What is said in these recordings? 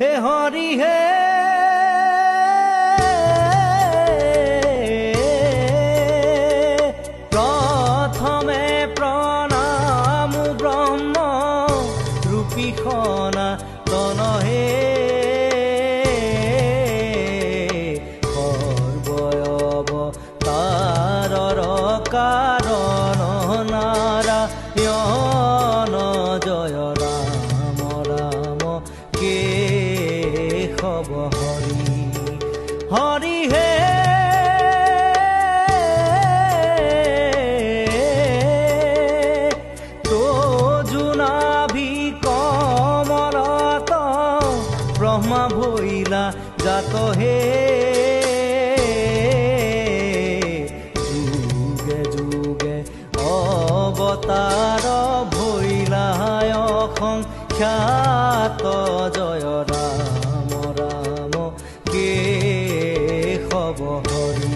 হে হৰি হে, প্ৰথমে প্ৰণাম ব্ৰহ্ম ৰূপী সনাতন হে, সৰ্বয়ৱ তাৰৰ কাৰণ নাৰায়ণ। জয় ৰাম ৰাম কেশৱ হৰি হৰি হে। তজুনাভি কমলত ব্ৰহ্মা ভৈলা জাত হে, যুগে যুগে অৱতাৰ ভৈলা অসংখ্যাত। জয় ৰাম ৰাম কেশৱ হৰি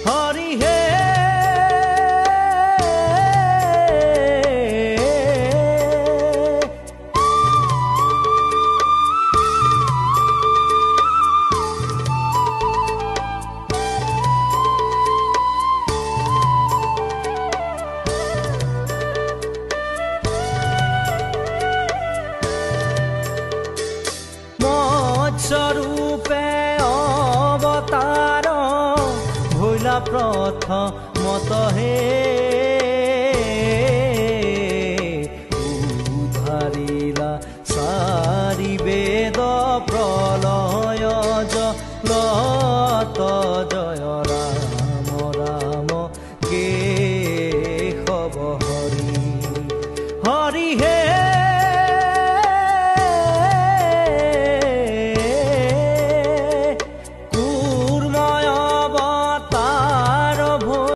হৰি হে। মৎস্যৰূপে অৱতাৰ ভৈলা প্ৰথমত হে, উধাৰিলা চাৰি বেদ